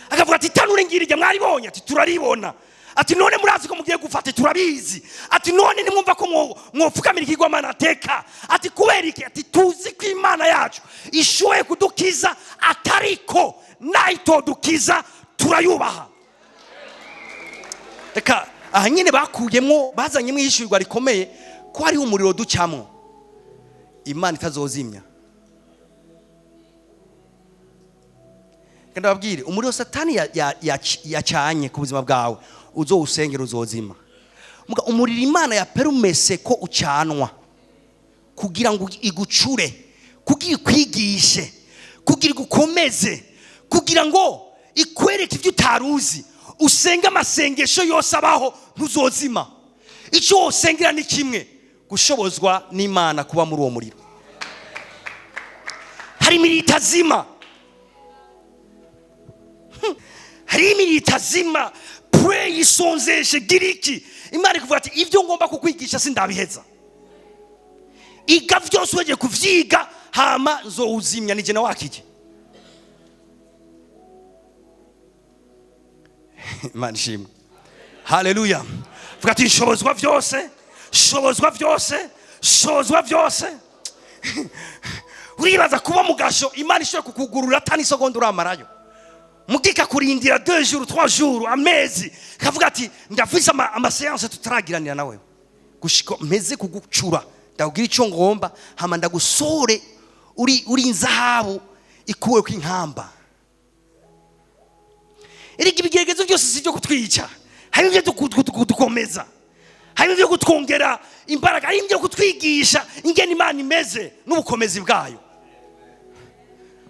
akavuga ati: "Tanure ngirirya mwaribonye?" Ati: "Turaribona." Ati: "None murazi ko mugiye gufata?" "Turabizi." Ati: "None nimwumva ko mwopfukamira ikigwamana ateka?" Ati: "Kubera iki?" Ati: "Tuzi ko Imana yacu ishoboye kudukiza, atariko nayitodukiza turayubaha." Reka aha nyine bakuyemo, bazanyemo ihishurirwa rikomeye ko hariho umuriro ducamwo Imana itazozimya. Reka ndababwire, umuriro Satani yacanye ku buzima bwawe, uzowusengera uzozima. Muga umuriro Imana yaperumese ko ucanwa kugira ngo igucure, kugira ikwigishe, kugira igukomeze, kugira ngo ikwereke ibyo utaruzi, usenge amasengesho yose abaho, ntuzozima. Icyo wosengera ni kimwe: gushobozwa n'Imana kuba muri uwo muriro. Hari imiriro itazima, hari imiriro itazima. Pray, isonzeshe, gira iki, Imana ikuvuga ati: "Ibyo ngomba kukwigisha sindabiheza. Iga byose, wegeye kuvyiga, hama nzowuzimya nije nawakije." Imana ishimwe, haleluya! Vuga ati: "Nshobozwa byose, shobozwa byose, shobozwa byose." Uribaza kuba mu gasho, Imana ishobora kukugurura atani isegonda uramarayo, mugika kurindira 2 jours, 3 jours, amezi, kavuga ati: "Ndafise ama séances tutaragiranira nawe, gushika mpeze kugucura, ndakubwira icyo ngomba, hama ndagusore uri inzahabu ikuwe ko inkamba." Erega ibigeragezo byose si ibyo kutwica. Harimo ibyo kudukomeza, harimo ibyo kutwongera imbaraga, harimo ibyo kutwigisha ingene Imana imeze n'ubukomezi bwayo.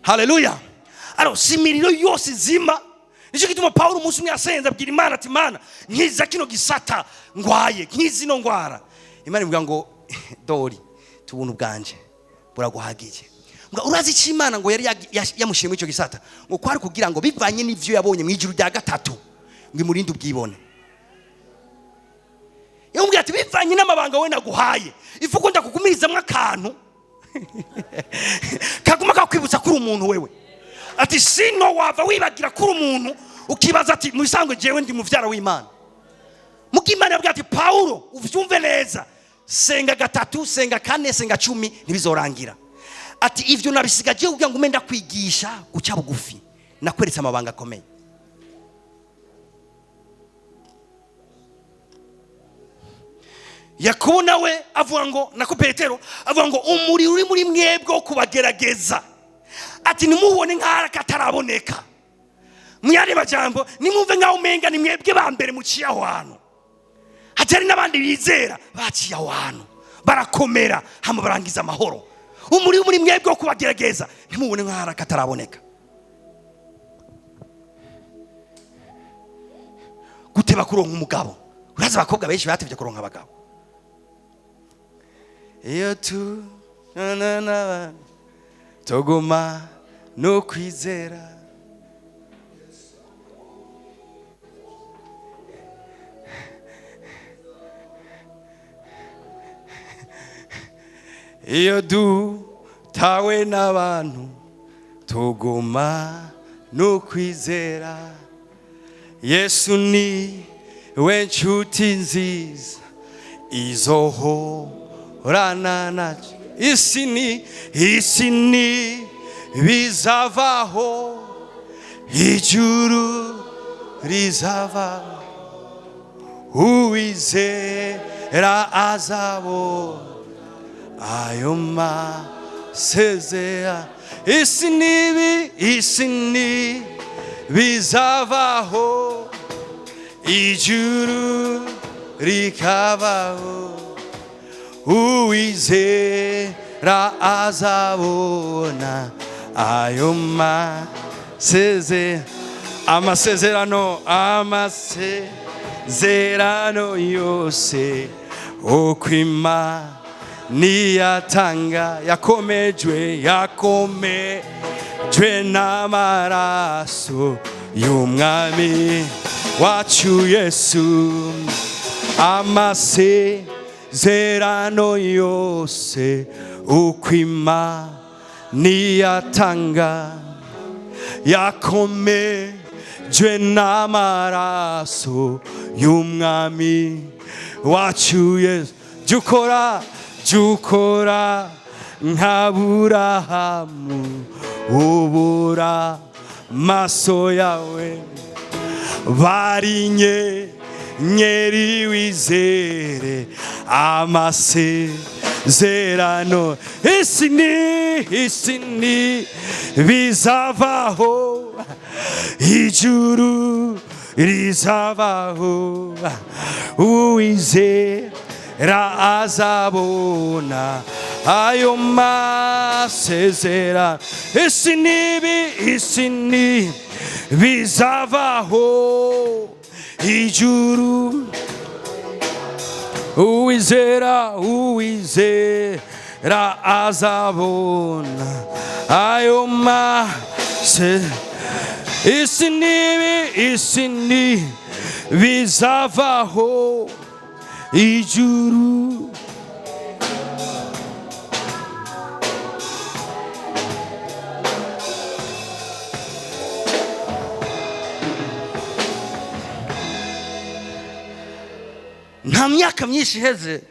Haleluya! Alors, si imiriro yose izima. Nicyo gituma Pawulo umunsi umwe yasenze, abwira Imana ati: "Imana, nkiza kino gisata ngwaye, nkiza ino ngwara." Imana ivuga ngo: "Dori tubuntu bwanje buraguhagiye." Mbwa urazi icyo Imana ngo yari yamushyiriye muri icyo gisata? Ngo kwari kugira ngo, bivanye n'ivyo yabonye mu ijuru rya gatatu, ngo imurinde ubwibone. Yamubwira ati: "Bivanye n'amabanga we naguhaye, ifuko ndakugumirizamwo akantu kaguma kakwibutsa kuri umuntu wewe." Ati: "Sino wava wibagira kuri umuntu, ukibaza ati mu bisanzwe jewe ndi muvyara w'Imana." Muko Imana yabwira ati: "Pawulo, uvyumve neza, senga gatatu, senga kane, senga 10, ntibizorangira." Ati: "Ivyo nabisigaje kugira ngo ume ndakwigisha guca bugufi, nakweretse amabanga akomeye." Yakobo nawe avuga ngo, nako Petero avuga ngo: "Umuriro uri muri mwebwe wo kubagerageza," ati, "nimubone nk'aho kataraboneka." Mu yandi majambo, nimwumve nk'aho umenga ni mwebwe ba mbere muciye aho hantu, hatari n'abandi bizera baciye aho hantu barakomera, hama barangiza amahoro. Umuriro muri mwebwe wo kubagerageza, ntimubone nk'aho kataraboneka. Guteba kuronka umugabo, urazi abakobwa benshi batevye kuronka abagabo. Iyo tu na na na tuguma no kwizera, iyo dutawe n'abantu tuguma no kwizera. Yesu ni we nshuti nziza izohorana nacu. Isi ni bizavaho, ijuru rizavaho, uwizera azabo ayo masezera. Isi ni bizavaho, ijuru rikabaho. Uwizera azabona ayo amasezerano, amasezerano yose ukwima niyatanga, yakomejwe, yakomejwe n'amaraso y'umwami wacu Yesu. Amasezerano yose ukwima niyatanga, yakomejwe n'amaraso y'umwami wacu Yesu. Jya ukora, jya ukora nk'Aburahamu, ubura maso yawe barinye nyeri, wizere amasezerano. Isi ni, isi ni bizavaho, ijuru rizabaho. Uwizera azabona ayo masezerano. Isi nibi, isi ni bizavaho, ijuru. Uwizera, uwizera azabona ayo mase. Isi nibi, isi ni bizavaho, ijuru. Nta myaka myinshi iheze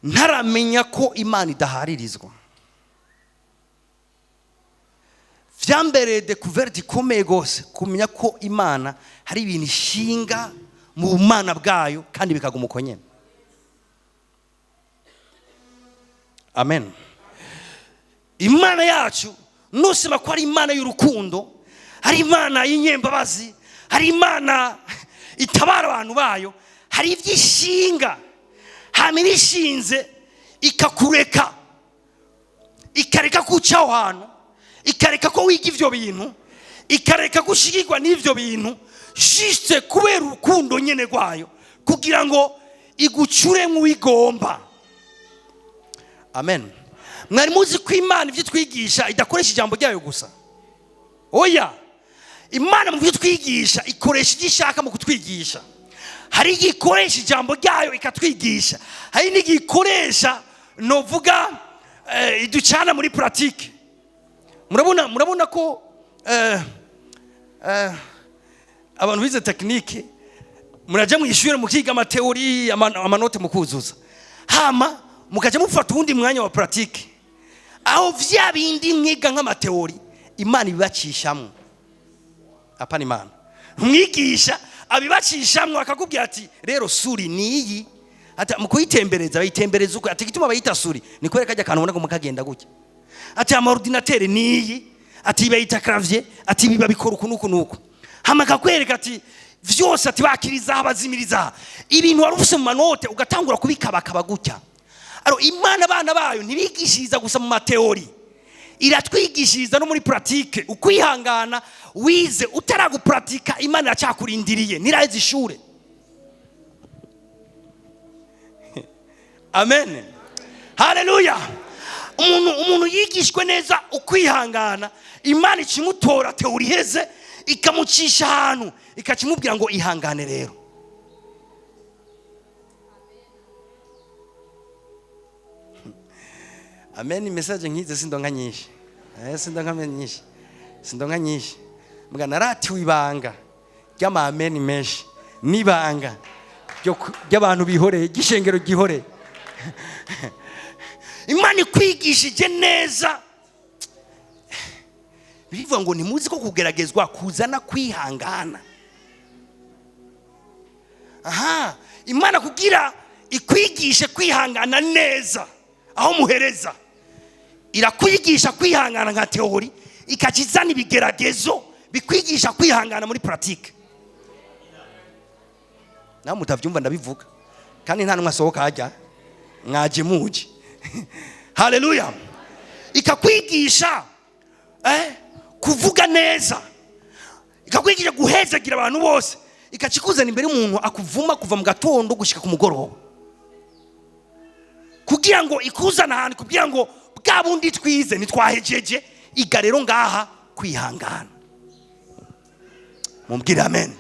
ntaramenya ko Imana idaharirizwa. Vyambereye découverte ikomeye rwose kumenya ko Imana hari ibintu ishinga mu bumana bwayo kandi bikaguma uko nyene. Amen. Imana yacu, nusema ko ari Imana y'urukundo, hari Imana y'inyembabazi, hari Imana itabara abantu bayo, hari ibyishinga, hama ibishinze ikakureka, ikareka ko uca aho hantu, ikareka ko wiga ivyo bintu, ikareka ko ushigirwa n'ivyo bintu, juste kubera urukundo nyene rwayo, kugira ngo igucure nk'uwigomba. Amen. Mwari muzi ko Imana ibyo twigisha idakoresha ijambo ryayo gusa? Oya, Imana mu byo twigisha ikoresha ibyo ishaka mu kutwigisha. Hari igihe ikoresha ijambo ryayo ikatwigisha, hari n'igihe ikoresha, novuga, iducana muri pratique. Murabona ko abantu bize technique, murajya mu ishuri mukiga ama théories, ama notes mukuzuza, hama mukajya mufata uwundi mwanya wa pratique, aho vya bindi mwiga nk'ama théories Imana ibibacishamo. Apana Imana, umwigisha abibacishamo, akakubwira ati: "Rero souris niyi." Ati mu kuyitembereza bayitembereza uko. Ati igituma bayita souris ni kubera kajya akantu ubona ko mukagenda gutya. Ati ama ordinateur niyi, ati bayita clavier, ati biba bikora uku nuku nuku. Hama akakwereka ati vyose, ati bakiriza, bazimiriza ibintu wari ufise mu ma notes, ugatangura kubikabakaba gutya. Alors Imana abana bayo ntibigishiriza gusa mu ma théories, iratwigishiriza no muri pratique. Ukwihangana wize utaragupratika, Imana iracyakurindiriye, ntiraheze ishure. Amen, haleluya. Umuntu yigishwe neza ukwihangana, Imana ikimutora théorie iheze, ikamucisha ahantu, ikakimubwira ngo: "Ihangane rero." Amen. Message nk'izi sindonka nyinshi, sindonka nyinshi, sindonka nyinshi. Mbwa naratiwe ibanga ry'amameni menshi n'ibanga ry'abantu bihoreye, ry'ishengero ryihoreye. Imana ikwigishije neza, bivuga ngo: "Ntimuzi ko kugeragezwa kuzana kwihangana?" Aha Imana kugira ikwigishe kwihangana neza, aho muhereza irakwigisha kwihangana nka théorie, ikakizana ibigeragezo bikwigisha kwihangana muri pratique. Nawe mutabyumva, ndabivuga kandi nta n'umwe asohoka hajya. Mwaje muje. Haleluya. Ikakwigisha kuvuga neza, ikakwigisha guhezagira abantu bose, ikakikuzana imbere y'umuntu akuvuma kuva mu gatondo gushika ku mugoroba, kugira ngo ikuzana ahantu, kugira ngo bwa bundi twize ntitwahejeje. Iga rero ngaha kwihangana. Mumbwire amen.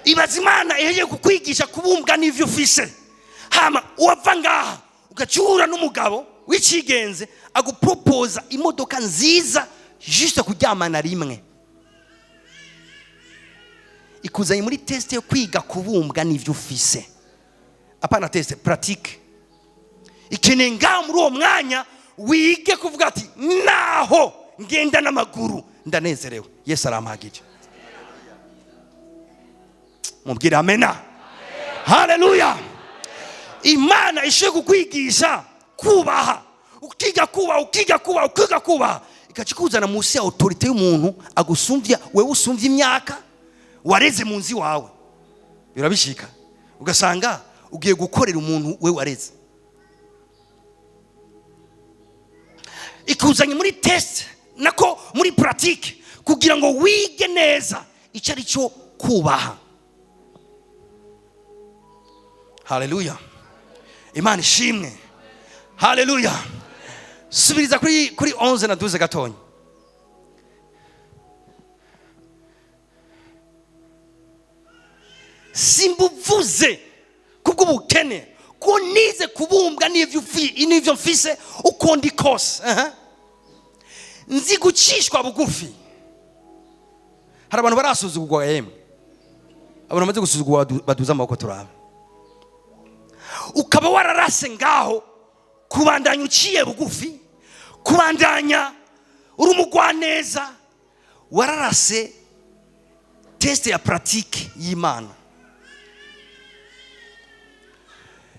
Ibaza Imana ihejeje kukwigisha kubumbwa n'ivyo ufise, hama uwava ngaha ugacura n'umugabo w'icigenze agupropoza imodoka nziza juste kuryamana rimwe. Ikuzanye muri test yo kwiga kubumbwa n'ivyo ufise, apana test pratique. Ikeneye ngaho muri uwo mwanya wige kuvuga ati naho ngenda n'amaguru ndanezerewe, Yesu arampagije. Mubwire amena. Haleluya. Imana ishoboye kukwigisha kubaha, ukiga kubaha, ukiga kubaha, ukiga kubaha, ikakikuzana munsi ya autorité y'umuntu agusumvya wewe, usumvya imyaka, wareze mu nzu iwawe. Birabishika ugasanga ugiye gukorera umuntu we wareze. Ikuzanye muri test, nako muri pratique, kugira ngo wige neza icyo ari cyo kubaha. Haleluya. Imana ishimwe. Haleluya. Subiriza kuri 11 na 12 gatonya. Simbuvuze kubw'ubukene, ko nize kubumbwa n'ivyo mfise uko ndi kose. Nzi gucishwa bugufi. Hari abantu barasuzugurwa yemwe. Abantu bamaze gusuzugurwa baduza amaboko turabe. Ukaba wararase ngaho kubandanya uciye bugufi, kubandanya uri umugwaneza, wararase test ya pratique y'Imana.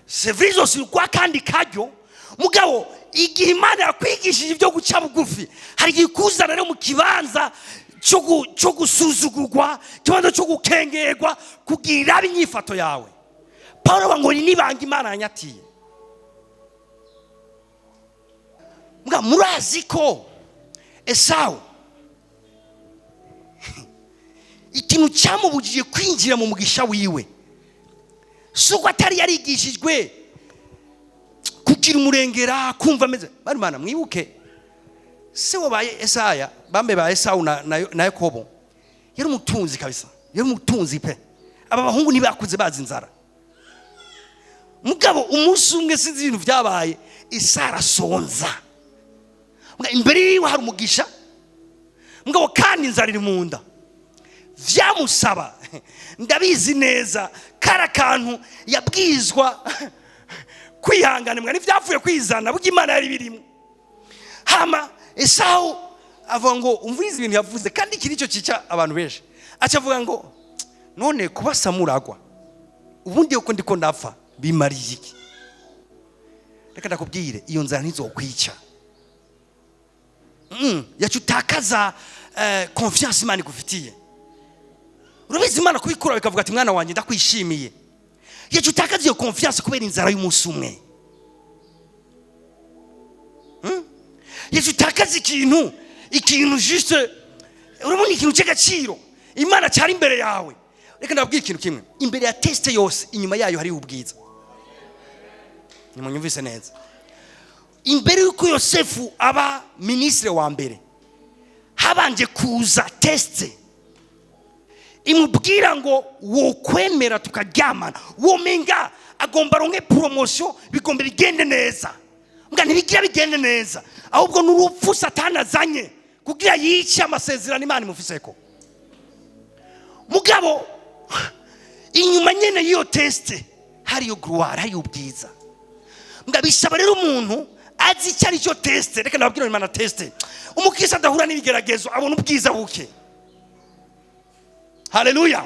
C'est vrai aussi kwa kandi karyo, mugabo igihe Imana yakwigishije ibyo guca bugufi, hari igihe ikuzana rero mu kibanza cyo gusuzugurwa, ikibanza cyo gukengerwa, kugira inyifato yawe. Paulo ngo nibanga Imana yanyatiye. Mbwa murazi ko Esau ikintu cyamubujije kwinjira mu mugisha wiwe, suko atari yarigishijwe kugira umurengera, kumva ameze bari. Mana, mwibuke se wabaye Esaya, bambe ba Esau na Yakobo, yari umutunzi kabisa, yari umutunzi pe. Aba bahungu ntibakuze bazi inzara. Mugabo umunsi umwe sinzi ibintu byabaye, Esau arasonza. Imbere yiwe hari umugisha, mugabo kandi inzara iri mu nda. Vyamusaba, ndabizi neza, kara kantu yabwizwa kwihangana, mwa ntivyavuye kwizana, burya Imana yari birimo. Hama Esau avuga ngo umvirize ibintu yavuze, kandi iki nicyo cica abantu benshi. Aca avuga ngo none kuba samuragwa ubundi uko ndiko ndapfa bimariye iki? Reka ndakubwire, iyo nzara ntizokwica. Yacu utakaza confiance Imana igufitiye. Urabizi Imana kubikura bikavuga ati mwana wanjye ndakwishimiye. Yacu utakaza iyo confiance kubera inzara y'umunsi umwe. Yacu utakaza ikintu juste, urabona ikintu cy'agaciro Imana cyari imbere yawe. Reka ndababwire ikintu kimwe, imbere ya test yose inyuma yayo hari ubwiza. Nimunyumvise neza. Imbere y'uko Yosefu aba ministre wa mbere, habanje kuza test imubwira ngo wokwemera tukaryamana, womenga agomba aronke promotion, bigomba bigende neza. Mbwa ntibigira bigende neza, ahubwo n'urupfu Satani azanye kugira yice amasezerano Imana imufiseko. Mugabo inyuma nyene y'iyo test hariyo gloire, hariyo ubwiza. Mbwa bisaba rero umuntu azi icyo ari cyo test. Reka ndababwire Imana test. Umukristo adahura n'ibigeragezo abona ubwiza buke. Haleluya.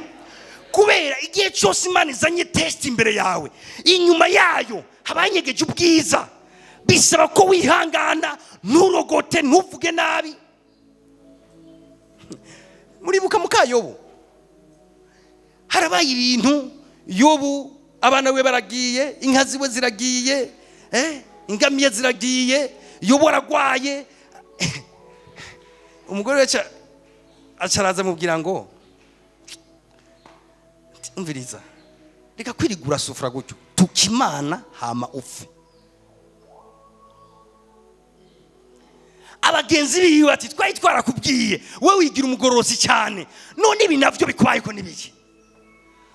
Kubera igihe cyose Imana izanye test imbere yawe, inyuma yayo habanyegeje ubwiza. Bisaba ko wihangana, nturogote, ntuvuge nabi. Muribuka muka Yobu, harabaye ibintu. Yobu abana we baragiye, inka ziwe ziragiye, Ingamiya ziragiye, Yobu aragwaye. Umugore we aca araza amubwira ngo umviriza, reka kwirigura sufura gutyo, tuka Imana hama upfe. Abagenzi biwe ati twari twarakubwiye, we wigira umugororosi cyane, none ibi navyo bikubayeko n'ibiki?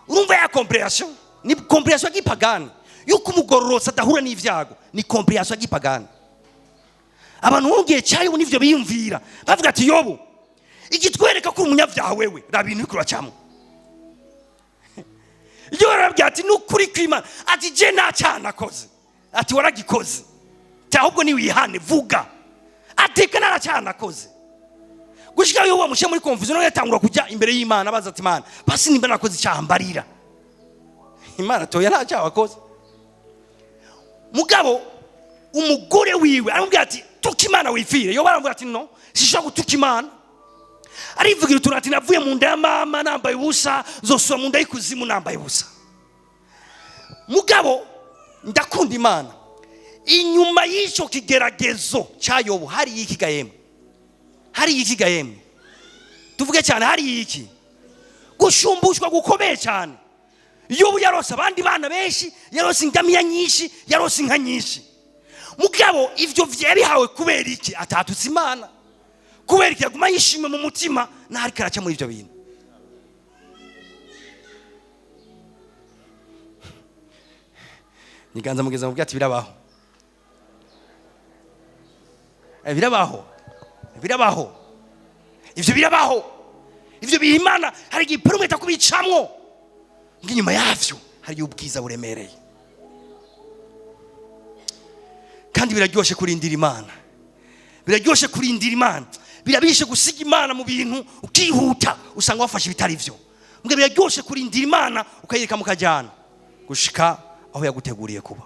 Urumva ya compréhension ni compréhension y'igipagani yuko umugororotsi adahura n'ivyago, ni compréhension y'igipagani. Abantu bo mu gihe cya Yobu nivyo biyumvira, bavuga ati Yobu igitwereka ko uri umunyabyaha wewe, raba ibintu uriko uracamwo. Iyo barabwira ati nukuri kw'Imana, ati je nta cyaha nakoze, ati waragikoze, ati ahubwo niwihane vuga, ati ka nta cyaha nakoze. Gushika Yobu bamushyira muri confusion, none yatangura kujya imbere y'Imana abaza ati Imana, basi nimba nakoze icyaha mbarira. Imana toya, nta cyaha wakoze. Mugabo umugore wiwe aramubwira ati tuka Imana wipfire. Yobu aramubwira ati no, sinshobora gutuka Imana. Arivugira utuntu ati navuye mu nda ya mama nambaye ubusa, nzosubira mu nda y'ikuzimu nambaye ubusa. Mugabo ndakunda Imana. Inyuma y'icyo kigeragezo cya Yobu hari iki gahemwe? Hari iki gahemwe? Tuvuge cyane, hari iki gushumbushwa gukomeye cyane. Yobu yarose abandi bana benshi, yarose ingamiya nyinshi, yarose inka nyinshi. Mugabo ivyo yabihawe kubera iki? Atatutse Imana. Kubera iki? Yaguma yishimye mu mutima n'aho ariko araca muri ivyo bintu. Nyiganza mugeza mubwira ati birabaho. Birabaho. Birabaho. Ivyo birabaho. Ivyo biha Imana hari igihe iperometa kubicamwo. Inyuma yavyo hari ubwiza buremereye. Kandi biraryoshe kurindira Imana. Biraryoshe kurindira Imana. Birabishe gusiga Imana mu bintu ukihuta usanga wafashe ibitari vyo. Mbwe biraryoshe kurindira Imana ukayireka mukajyana gushika aho yaguteguriye kuba.